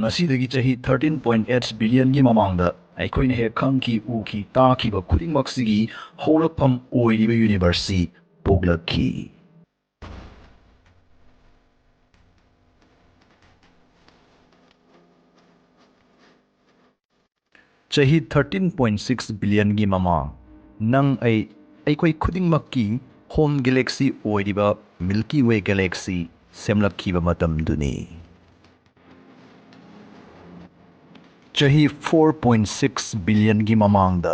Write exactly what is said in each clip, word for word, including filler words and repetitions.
ꯃꯁꯤꯗꯒꯤ ꯆꯍꯤ thirteen point eight billionꯒꯤ ꯃꯃꯥꯡꯗ ꯑꯩꯈꯣꯏꯅ ꯍꯦꯛ ꯈꯪꯈꯤ, ꯎꯈꯤ, ꯇꯥꯈꯤꯕ ꯈꯨꯗꯤꯡꯃꯛꯁꯤꯒꯤ ꯍꯧꯔꯛꯐꯝ ꯑꯣꯏꯔꯤꯕ ꯌꯨꯅꯤꯚꯔꯁꯁꯤ ꯄꯣꯛꯂꯛꯈꯤ꯫ ꯆꯍꯤ thirteen point six billionꯒꯤ ꯃꯃꯥꯡ, ꯅꯪ, ꯑꯩ, ꯑꯩꯈꯣꯏ ꯈꯨꯗꯤꯡꯃꯛꯀꯤ home galaxy ꯑꯣꯏꯔꯤꯕ Milky Way galaxy ꯁꯦꯝꯂꯛꯈꯤꯕ ꯃꯇꯝꯗꯨꯅꯤ꯫ ꯆꯍꯤ four point six billionꯒꯤ ꯃꯃꯥꯡꯗ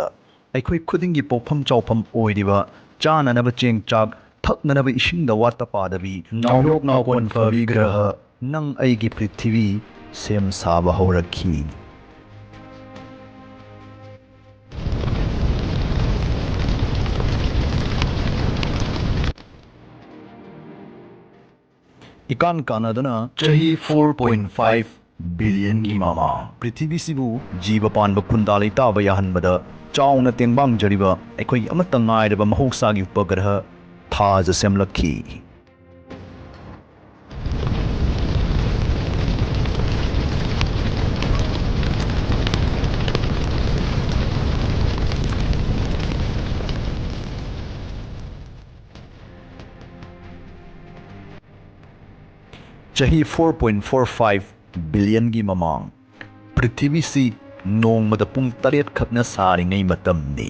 ꯑꯩꯈꯣꯏ ꯈꯨꯗꯤꯡꯒꯤ ꯄꯣꯛꯐꯝ ꯆꯥꯎꯐꯝ ꯑꯣꯏꯔꯤꯕ ꯆꯥꯅꯅꯕ ꯆꯦꯡ ꯆꯥꯛ, ꯊꯛꯅꯅꯕ ꯏꯁꯤꯡꯗ ꯋꯥꯠꯇ ꯄꯥꯗꯕꯤ, ꯅꯥꯎꯌꯣꯛ ꯅꯥꯎꯀꯣꯟ ꯐꯕꯤ ꯒ꯭ꯔꯍ, ꯅꯪ ꯑꯩꯒꯤ ꯄ꯭ꯔꯤꯊꯤꯕꯤ ꯁꯦꯝ ꯁꯥꯕ ꯍꯧꯔꯛꯈꯤ꯫ ꯏꯀꯥꯟ ꯀꯥꯟꯅꯗꯅ ꯆꯍꯤ four point five billionꯒꯤ ꯃꯃꯥꯡ, ꯄ꯭ꯔꯤꯊꯤꯕꯤꯁꯤꯕꯨ ꯖꯤꯕ ꯄꯥꯟꯕ ꯈꯨꯟꯗꯥ ꯂꯩꯇꯥꯕ ꯌꯥꯍꯟꯕꯗ ꯆꯥꯎꯅ ꯇꯦꯡꯕꯥꯡꯖꯔꯤꯕ ꯑꯩꯈꯣꯏꯒꯤ ꯑꯃꯠꯇ ꯉꯥꯏꯔꯕ ꯃꯍꯧꯁꯥꯒꯤ ꯎꯄꯒ꯭ꯔꯍ ꯊꯥꯖ ꯁꯦꯝꯂꯛꯈꯤ꯫ ꯆꯍꯤ four point four five billionꯒꯤ ꯃꯃꯥꯡ, ꯄ꯭ꯔꯤꯊꯤꯕꯤꯁꯤ ꯅꯣꯡꯃꯗ ꯄꯨꯡ ꯇꯔꯦꯠ ꯈꯛꯅ ꯁꯥꯔꯤꯉꯩ ꯃꯇꯝꯅꯤ꯫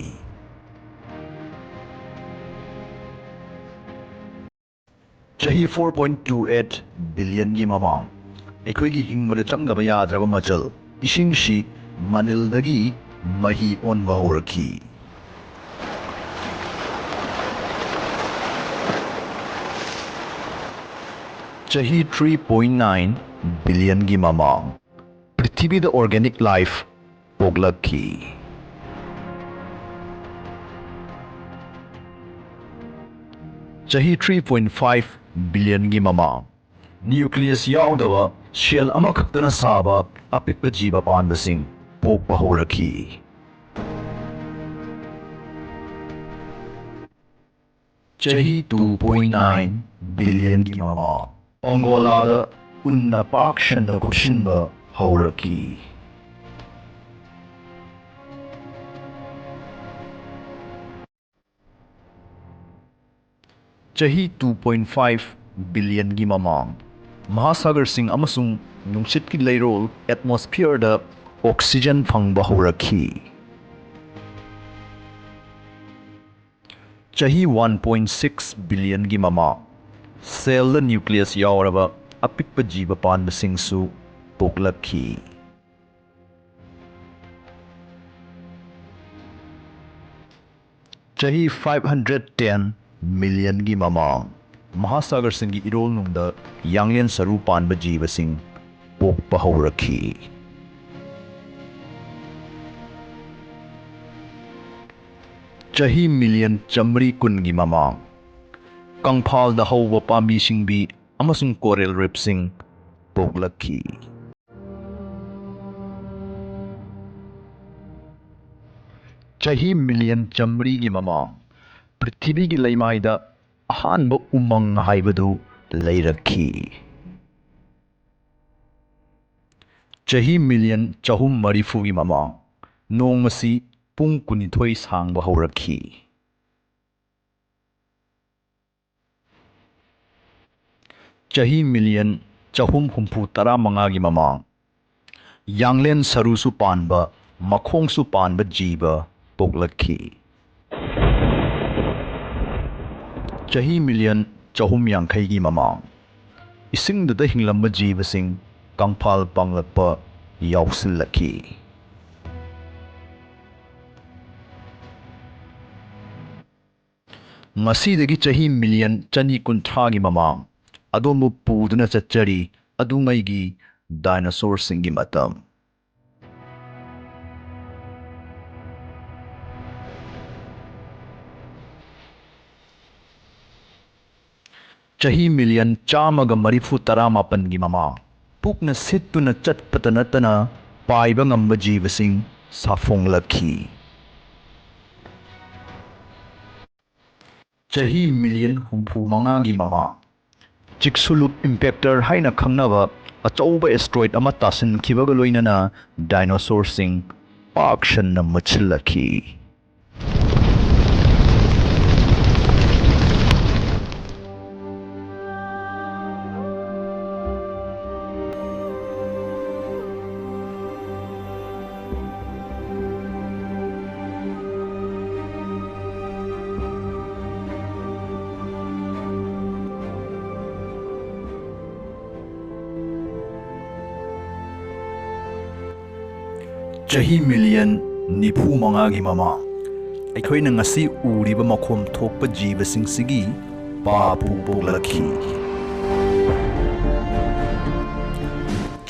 ꯆꯍꯤ four point two eight billionꯒꯤ ꯃꯃꯥꯡ, ꯑꯩꯈꯣꯏꯒꯤ ꯍꯤꯡꯕꯗ ꯆꯪꯗꯕ ꯌꯥꯗ꯭ꯔꯕ ꯃꯆꯜ ꯏꯁꯤꯡꯁꯤ ꯃꯅꯤꯜꯗꯒꯤ ꯃꯍꯤ ꯑꯣꯟꯕ ꯍꯧꯔꯛꯈꯤ꯫ ꯆꯍꯤ three point nine billionꯒꯤ ꯃꯃꯥꯡ, ꯄ꯭ꯔꯤꯊꯤꯕꯤꯗ organic life ꯄꯣꯛꯂꯛꯈꯤ꯫ ꯆꯍꯤ three point five billionꯒꯤ ꯃꯃꯥꯡ, nucleus ꯌꯥꯎꯗꯕ cell ꯑꯃꯈꯛꯇꯅ ꯁꯥꯕ ꯑꯄꯤꯛꯄ ꯖꯤꯕ ꯄꯥꯟꯕꯁꯤꯡ ꯄꯣꯛꯄ ꯍꯧꯔꯛꯈꯤ꯫ ꯆꯍꯤ two point nine billionꯒꯤ ꯃꯃꯥꯡ, ꯑꯪꯒꯣꯂꯥꯗ ꯎꯟꯅ ꯄꯥꯛ ꯁꯟꯅ ꯀꯨꯞꯁꯤꯟꯕ ꯍꯧꯔꯛꯈꯤ꯫ ꯆꯍꯤ two point five billion ꯒꯤ ꯃꯃꯥꯡ, ꯃꯍꯥꯁꯥꯒꯔꯁꯤꯡ ꯑꯃꯁꯨꯡ ꯅꯨꯡꯁꯤꯠꯀꯤ ꯂꯩꯔꯣꯜ, atmosphere ꯗ oxygen ꯐꯪꯕ ꯍꯧꯔꯛꯈꯤ꯫ ꯆꯍꯤ one point six billion ꯒꯤ ꯃꯃꯥꯡ, cell ꯗ nucleus ꯌꯥꯎꯔꯕ ꯑꯄꯤꯛꯄ ꯖꯤꯕ ꯄꯥꯟꯕꯁꯤꯡꯁꯨ ꯄꯣꯛꯂꯛꯈꯤ꯫ ꯆꯍꯤ five hundred ten million ꯒꯤ ꯃꯃꯥꯡ, ꯃꯍꯥꯁꯥꯒꯔꯁꯤꯡꯒꯤ ꯏꯔꯣꯜꯅꯨꯡꯗ ꯌꯥꯡꯂꯦꯟ ꯁꯔꯨ ꯄꯥꯟꯕ ꯖꯤꯕꯁꯤꯡ ꯄꯣꯛꯄ ꯍꯧꯔꯛꯈꯤ꯫ ꯆꯍꯤ million ꯆꯥꯃꯔꯤ ꯀꯨꯟꯒꯤ ꯃꯃꯥꯡ, ꯀꯪꯐꯥꯜꯗ ꯍꯧꯕ ꯄꯥꯝꯕꯤ ꯁꯤꯡꯕꯤ ꯑꯃꯁꯨꯡ coral reef ꯁꯤꯡ ꯄꯣꯛꯂꯛꯈꯤ꯫ ꯆꯍꯤ million ꯆꯥꯃꯔꯤꯒꯤ ꯃꯃꯥꯡ, ꯄ꯭ꯔꯤꯊꯤꯕꯤꯒꯤ ꯂꯩꯃꯥꯏꯗ ꯑꯍꯥꯟꯕ ꯎꯃꯪ ꯍꯥꯏꯕꯗꯨ ꯂꯩꯔꯛꯈꯤ꯫ ꯆꯍꯤ million ꯆꯍꯨꯝ ꯃꯔꯤꯐꯨꯒꯤ ꯃꯃꯥꯡ, ꯅꯣꯡꯃꯁꯤ ꯄꯨꯡ ꯀꯨꯟꯅꯤꯊꯣꯏ ꯁꯥꯡꯕ ꯍꯧꯔꯛꯈꯤ꯫ ꯆꯍꯤ million ꯆꯍꯨꯝ ꯍꯨꯝꯐꯨ ꯇꯔꯥꯃꯉꯥꯒꯤ ꯃꯃꯥꯡ, ꯌꯥꯡꯂꯦꯟ ꯁꯔꯨꯁꯨ ꯄꯥꯟꯕ, ꯃꯈꯣꯡꯁꯨ ꯄꯥꯟꯕ ꯖꯤꯕ ꯄꯣꯛꯂꯛꯈꯤ꯫ ꯆꯍꯤ million ꯆꯍꯨꯝ ꯌꯥꯡꯈꯩꯒꯤ ꯃꯃꯥꯡ, ꯏꯁꯤꯡꯗꯨꯗ ꯍꯤꯡꯂꯝꯕ ꯖꯤꯕꯁꯤꯡ ꯀꯪꯐꯥꯜ ꯄꯥꯡꯂꯛꯄ ꯌꯥꯎꯁꯤꯜꯂꯛꯈꯤ꯫ ꯉꯁꯤꯗꯒꯤ ꯆꯍꯤ million ꯆꯅꯤ ꯀꯨꯟꯊ꯭ꯔꯥꯒꯤ ꯃꯃꯥꯡ, ꯑꯗꯣꯝꯕꯨ ꯄꯨꯗꯨꯅ ꯆꯠꯆꯔꯤ ꯑꯗꯨꯉꯩꯒꯤ dinosaur ꯁꯤꯡꯒꯤ ꯃꯇꯝ꯫ ꯆꯍꯤ million ꯆꯥꯝꯃꯒ ꯃꯔꯤꯐꯨ ꯇꯔꯥꯃꯥꯄꯟꯒꯤ ꯃꯃꯥꯡ, ꯄꯨꯛꯅ ꯁꯤꯠꯇꯨꯅ ꯆꯠꯄꯇ ꯅꯠꯇꯅ ꯄꯥꯏꯕ ꯉꯝꯕ ꯖꯤꯕꯁꯤꯡ ꯁꯥꯐꯣꯡꯂꯛꯈꯤ꯫ ꯆꯍꯤ million ꯍꯨꯝꯐꯨ ꯃꯉꯥꯒꯤ ꯃꯃꯥꯡ, Chicxulub impactor ꯍꯥꯏꯅ ꯈꯪꯅꯕ ꯑꯆꯧꯕ ꯑꯦꯁꯇ꯭ꯔꯣꯏꯗ ꯑꯃ ꯇꯥꯁꯤꯟꯈꯤꯕꯒ ꯂꯣꯏꯅꯅ ꯗꯥꯏꯅꯣꯁꯣꯔꯁꯤꯡ ꯄꯥꯛ ꯁꯟꯅ ꯃꯨꯠꯁꯤꯜꯂꯛꯈꯤ꯫ ꯆꯍꯤ ꯃꯤꯂꯤꯌꯟ ꯅꯤꯐꯨ ꯃꯉꯥꯒꯤ ꯃꯃꯥꯡ, ꯑꯩꯈꯣꯏꯅ ꯉꯁꯤ ꯎꯔꯤꯕ ꯃꯈꯣꯝ ꯊꯣꯛꯄ ꯖꯤꯕꯁꯤꯡꯁꯤꯒꯤ ꯄꯥꯄꯨ ꯄꯣꯛꯂꯛꯈꯤ꯫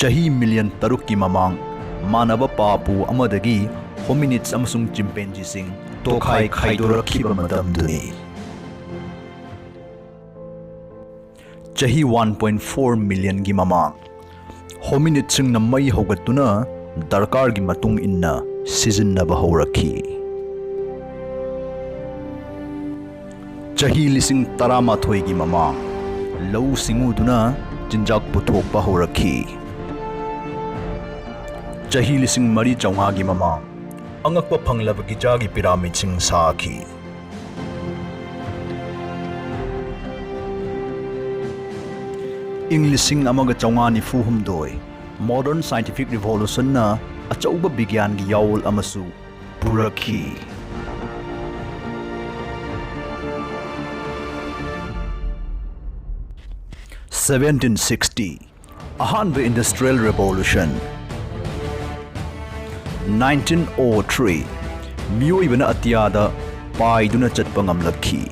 ꯆꯍꯤ ꯃꯤꯂꯤꯌꯟ ꯇꯔꯨꯛꯀꯤ ꯃꯃꯥꯡ, ꯃꯥꯟꯅꯕ ꯄꯥꯄꯨ ꯑꯃꯗꯒꯤ ꯍꯣꯃꯤꯅꯤꯠꯁ ꯑꯃꯁꯨꯡ ꯆꯤꯝꯄꯦꯟꯖꯤꯁꯤꯡ ꯇꯣꯈꯥꯏ ꯈꯥꯏꯗꯣꯔꯛꯈꯤꯕ ꯃꯇꯝꯗꯨꯅꯤ꯫ ꯆꯍꯤ ꯋꯥꯟ ꯄꯣꯏꯟ ꯐꯣꯔ ꯃꯤꯂꯤꯌꯟꯒꯤ ꯃꯃꯥꯡ, ꯍꯣꯃꯤꯅꯤꯠꯁꯤꯡꯅ ꯃꯩ ꯍꯧꯒꯠꯇꯨꯅ ꯗꯔꯀꯥꯔꯒꯤ ꯃꯇꯨꯡ ꯏꯟꯅ ꯁꯤꯖꯤꯟꯅꯕ ꯍꯧꯔꯛꯈꯤ꯫ ꯆꯍꯤ ꯂꯤꯁꯤꯡ ꯇꯔꯥꯃꯥꯊꯣꯏꯒꯤ ꯃꯃꯥꯡ, ꯂꯧꯎ ꯁꯤꯡꯎꯗꯨꯅ ꯆꯤꯟꯖꯥꯛ ꯄꯨꯊꯣꯛꯄ ꯍꯧꯔꯛꯈꯤ꯫ ꯆꯍꯤ ꯂꯤꯁꯤꯡ ꯃꯔꯤ ꯆꯥꯝꯃꯉꯥꯒꯤ ꯃꯃꯥꯡ, ꯑꯉꯛꯄ ꯐꯪꯂꯕ ꯒꯤꯖꯥꯒꯤ ꯄꯤꯔꯥꯃꯤꯗꯁꯤꯡ ꯁꯥꯈꯤ꯫ ꯏꯪ ꯂꯤꯁꯤꯡ ꯑꯃꯒ ꯆꯥꯝꯃꯉꯥ ꯅꯤꯐꯨ ꯍꯨꯝꯗꯣꯏ, ꯃꯣꯗꯔꯟ ꯁꯥꯏꯟꯇꯤꯐꯤꯛ ꯔꯤꯚꯣꯂꯨꯁꯟꯅ ꯑꯆꯧꯕ ꯕꯤꯒ꯭ꯌꯥꯟꯒꯤ ꯌꯥꯑꯣꯜ ꯑꯃꯁꯨ ꯄꯨꯔꯛꯈꯤ꯫ ꯁꯚꯦꯟꯇꯤꯟ ꯁꯤꯛꯁꯇꯤ, ꯑꯍꯥꯟꯕ ꯏꯟꯗꯁꯇ꯭ꯔꯤꯌꯦꯜ ꯔꯦꯚꯣꯂꯨꯁꯟ꯫ ꯅꯥꯏꯟꯇꯤꯟ ꯑꯣ ꯊ꯭ꯔꯤ, ꯃꯤꯑꯣꯏꯕꯅ ꯑꯇꯤꯌꯥꯗ ꯄꯥꯏꯗꯨꯅ ꯆꯠꯄ ꯉꯝꯂꯛꯈꯤ꯫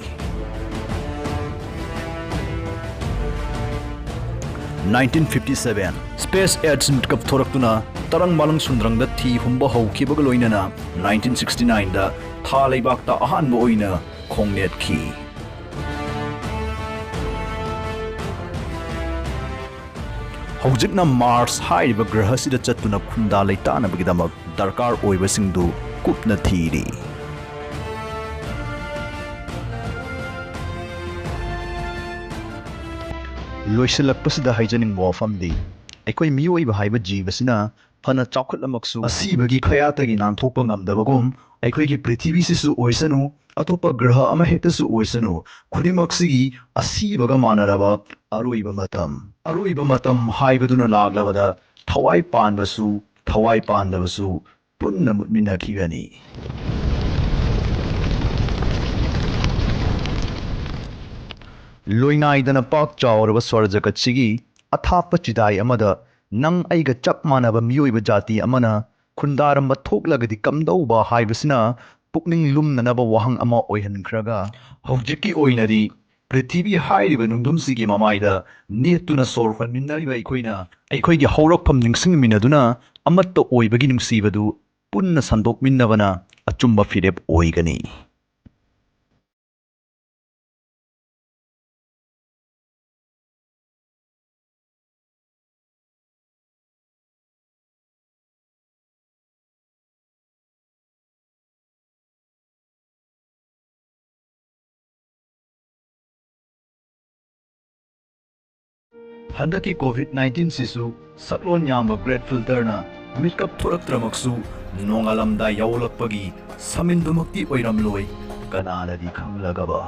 Nineteen fifty seven, space agents ꯀꯥꯞꯊꯣꯔꯛꯇꯨꯅ ꯇꯔꯪ ꯃꯥꯂꯪ ꯁꯨꯟꯗ꯭ꯔꯪꯗ ꯊꯤ ꯍꯨꯝꯕ ꯍꯧꯈꯤꯕꯒ ꯂꯣꯏꯅꯅ ꯅꯥꯏꯟꯇꯤꯟ ꯁꯤꯛꯁꯇꯤ ꯅꯥꯏꯟꯗ ꯊꯥ ꯂꯩꯕꯥꯛꯇ ꯑꯍꯥꯟꯕ ꯑꯣꯏꯅ ꯈꯣꯡꯅꯦꯠꯈꯤ꯫ ꯍꯧꯖꯤꯛꯅ ꯃꯥꯔꯁ ꯍꯥꯏꯔꯤꯕ ꯒ꯭ꯔꯍꯁꯤꯗ ꯆꯠꯇꯨꯅ ꯈꯨꯟꯗꯥ ꯂꯩꯇꯥꯅꯕꯒꯤꯗꯃꯛ ꯗꯔꯀꯥꯔ ꯑꯣꯏꯕꯁꯤꯡꯗꯨ ꯀꯨꯞꯅ ꯊꯤꯔꯤ꯫ ꯂꯣꯏꯁꯤꯜꯂꯛꯄꯁꯤꯗ ꯍꯥꯏꯖꯅꯤꯡꯕ ꯋꯥꯐꯝꯗꯤ, ꯑꯩꯈꯣꯏ ꯃꯤꯑꯣꯏꯕ ꯍꯥꯏꯕ ꯖꯤꯕꯁꯤꯅ ꯐꯅ ꯆꯥꯎꯈꯠꯂꯃꯛꯁꯨ, ꯑꯁꯤꯕꯒꯤ ꯈꯌꯥꯠꯇꯒꯤ ꯅꯥꯟꯊꯣꯛꯄ ꯉꯝꯗꯕꯒꯨꯝ, ꯑꯩꯈꯣꯏꯒꯤ ꯄ꯭ꯔꯤꯊꯤꯕꯤꯁꯤꯁꯨ ꯑꯣꯏꯁꯅꯨ, ꯑꯇꯣꯞꯄ ꯒ꯭ꯔꯍ ꯑꯃꯍꯦꯛꯇꯁꯨ ꯑꯣꯏꯁꯅꯨ, ꯈꯨꯗꯤꯡꯃꯛꯁꯤꯒꯤ ꯑꯁꯤꯕꯒ ꯃꯥꯟꯅꯔꯕ ꯑꯔꯣꯏꯕ ꯃꯇꯝ, ꯑꯔꯣꯏꯕ ꯃꯇꯝ ꯍꯥꯏꯕꯗꯨꯅ ꯂꯥꯛꯂꯕꯗ ꯊꯋꯥꯏ ꯄꯥꯟꯕꯁꯨ, ꯊꯋꯥꯏ ꯄꯥꯟꯗꯕꯁꯨ ꯄꯨꯟꯅ ꯃꯨꯠꯃꯤꯟꯅꯈꯤꯒꯅꯤ꯫ ꯂꯣꯏꯅꯥꯏꯗꯅ ꯄꯥꯛ ꯆꯥꯎꯔꯕ ꯁ꯭ꯋꯔ ꯖꯒꯠꯁꯤꯒꯤ ꯑꯊꯥꯞꯄ ꯆꯤꯗꯥꯏ ꯑꯃꯗ ꯅꯪ ꯑꯩꯒ ꯆꯞ ꯃꯥꯟꯅꯕ ꯃꯤꯑꯣꯏꯕ ꯖꯥꯇꯤ ꯑꯃꯅ ꯈꯨꯟꯗꯥꯔꯝꯕ ꯊꯣꯛꯂꯒꯗꯤ ꯀꯝꯗꯧꯕ ꯍꯥꯏꯕꯁꯤꯅ ꯄꯨꯛꯅꯤꯡ ꯂꯨꯝꯅꯅꯕ ꯋꯥꯍꯪ ꯑꯃ ꯑꯣꯏꯍꯟꯈ꯭ꯔꯒ, ꯍꯧꯖꯤꯛꯀꯤ ꯑꯣꯏꯅꯗꯤ ꯄ꯭ꯔꯤꯊꯤꯕꯤ ꯍꯥꯏꯔꯤꯕ ꯅꯨꯡꯗꯨꯝꯁꯤꯒꯤ ꯃꯃꯥꯏꯗ ꯅꯦꯠꯇꯨꯅ ꯁꯣꯔ ꯍꯣꯟꯃꯤꯟꯅꯔꯤꯕ ꯑꯩꯈꯣꯏꯅ ꯑꯩꯈꯣꯏꯒꯤ ꯍꯧꯔꯛꯐꯝ ꯅꯤꯡꯁꯤꯡꯃꯤꯟꯅꯗꯨꯅ ꯑꯃꯠꯇ ꯑꯣꯏꯕꯒꯤ ꯅꯨꯡꯁꯤꯕꯗꯨ ꯄꯨꯟꯅ ꯁꯟꯗꯣꯛꯃꯤꯟꯅꯕꯅ ꯑꯆꯨꯝꯕ ꯐꯤꯔꯦꯞ ꯑꯣꯏꯒꯅꯤ꯫ ꯍꯟꯗꯛꯀꯤ ꯀꯣꯚꯤꯗ ꯅꯥꯏꯟꯇꯤꯟꯁꯤꯁꯨ ꯁꯛꯂꯣꯟ ꯌꯥꯝꯕ ꯒ꯭ꯔꯦꯠ ꯐꯤꯜꯇꯔꯅ ꯃꯤꯠꯀꯞ ꯊꯣꯔꯛꯇ꯭ꯔꯃꯛꯁꯨ, ꯅꯣꯡꯉꯥꯜꯂꯝꯗꯥꯏ ꯌꯥꯎꯂꯛꯄꯒꯤ ꯁꯃꯤꯟꯗꯨꯃꯛꯇꯤ ꯑꯣꯏꯔꯝꯂꯣꯏ, ꯀꯅꯥꯅꯗꯤ ꯈꯪꯂꯒꯕ?